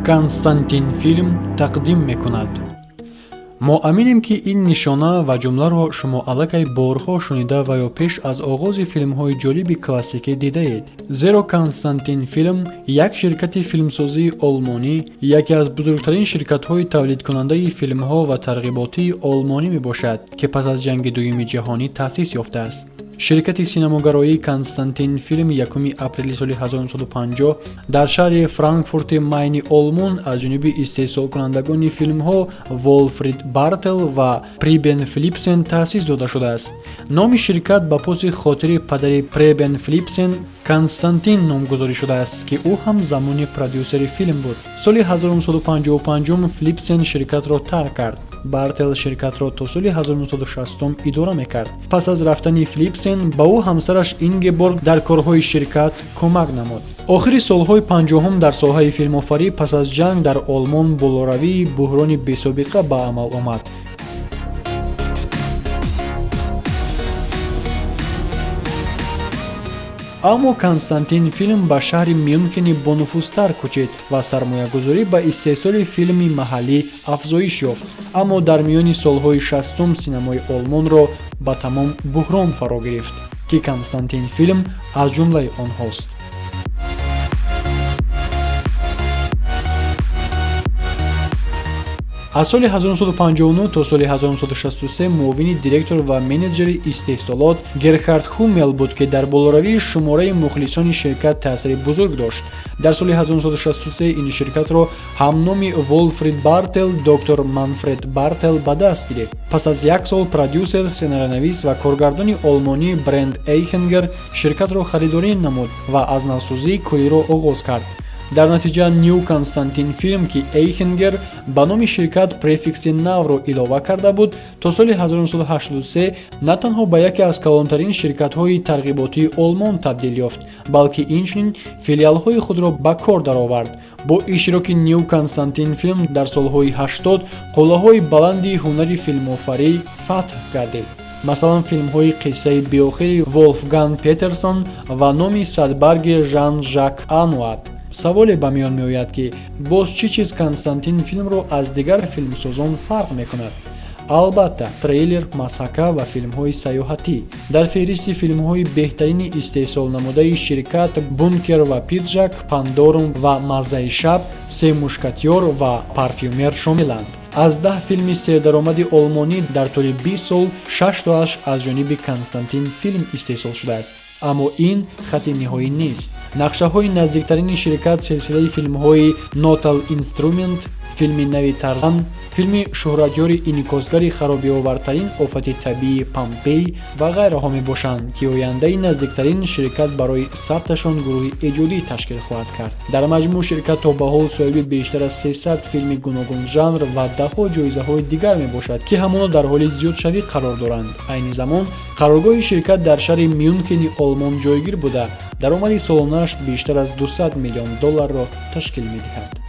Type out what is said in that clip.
Константин Филм тақдим мекунад. Мо аминем, ки ин нишона ва ҷумларо шумо аллакай борҳо шунида ва ё пеш аз оғози филмҳои ҷолиби классикӣ дидаед, зеро Константин Филм як ширкати филмсозии олмонӣ, яке аз бузургтарин ширкатҳои тавлидкунандаи филмҳо ва тарғиботии олмонӣ мебошад, ки пас аз ҷанги дуюми ҷаҳонӣ таъсис ёфтааст. Ширкати синамогароии Константин Филм 1 апрели соли 1950 дар шаҳри Франкфурти Майни Олмон аз ҷониби истеҳсолкунандагони филмҳо Волфрид Бартел ва Прибен Филипсен таъсис дода шудааст. Номи ширкат ба поси хотири падари Пребен Филипсен Константин номгузорӣ шудааст, ки ӯ ҳам замони продюсери филм буд. Соли 1955 Филипсен ширкатро тарк кард. Бартел ширкатро то соли 1960 идора мекард. Пас аз рафтани Филипсен ба ӯ ҳамсараш Ингеборг дар корҳои ширкат кӯмак намуд. Охири солҳои 50-ум дар соҳаи филмофарӣ пас аз ҷанг дар Олмон болоравии буҳрони бесобиқа ба амал омад. Аммо Константин Филм ба шаҳри Мюнхени бонуфузтар кӯчид ва сармоягузорӣ ба истеҳсоли филми маҳаллӣ афзоиш ёфт. Аммо дар миёни солҳои 60-ум синамои Олмонро ба тамом буҳрон фаро гирифт, ки Константин Филм аз ҷумлаи онҳост. Аз соли 1959 то соли 1963 муовини директор ва менеҷери истеҳсолот Герхард Хуммел буд, ки дар болоравии шумораи мухлисони ширкат таъсири бузург дошт. Дар соли 1963 ин ширкатро ҳамноми Волфрид Бартел доктор Манфред Бартел ба даст гирифт. Пас аз як сол продюсер, сценаронавис ва коргардони олмонӣ Бренд Эйхенгер ширкатро харидорӣ намуд ва аз навсозии куллиро оғоз кард. Дар натиҷа Ню Константин Филм, ки Эйхенгер ба номи ширкат префикси навро илова карда буд, то соли 1983 на танҳо ба яке аз калонтарин ширкатҳои тарғиботии Олмон табдил ёфт, балки инчунин филиалҳои худро ба кор даровард. Бо иштироки Ню Константин Филм дар солҳои 80 қуллаҳои баланди ҳунари филмофарӣ фатҳ гардид. Масалан, филмҳои «Қиссаи беохири» Волфган Петерсон ва «Номи садбарги» Жан Жак Ануат. Саволе ба миён меояд, ки боз чӣ чиз Константин Филмро аз дигар филмсозон фарқ мекунад? Албатта, трейлер, масҳака ва филмҳои сайёҳатӣ. Дар феҳристи филмҳои беҳтарини истеҳсолнамудаи ширкат «Бункер ва пиджак», «Пандорум» ва «Маззаи шаб», «Се мушкатёр» ва «Парфюмер» шомиланд. Аз 10 филми сердаромади олмонӣ дар тӯли 20 сол шаштоаш аз ҷониби Константин Филм истеҳсол шудааст. Аммо ин хатти ниҳоӣ нест. Нақшаҳои наздиктарини ширкат силсилаи филмҳои Нотал Инструмент, филми нави Тарзан, филми шӯҳратёри инъикосгари харобиовартарин офати табиии Помпей ва ғайраҳо мебошанд, ки ояндаи наздиктарин ширкат барои сабташон гурӯҳи эҷодӣ ташкил хоҳад кард. Дар маҷмӯъ ширкат то ба ҳол соҳиби бештар аз 300 филми гуногунжанр ва даҳҳо ҷоизаҳои дигар мебошад, ки ҳамоно дар ҳоли зиёдшавӣ қарор доранд. Айни замон қароргоҳи ширкат дар шаҳри Мюнхени Олмон ҷойгир буда, даромади солонааш бештар аз 200 миллион долларро ташкил медиҳад.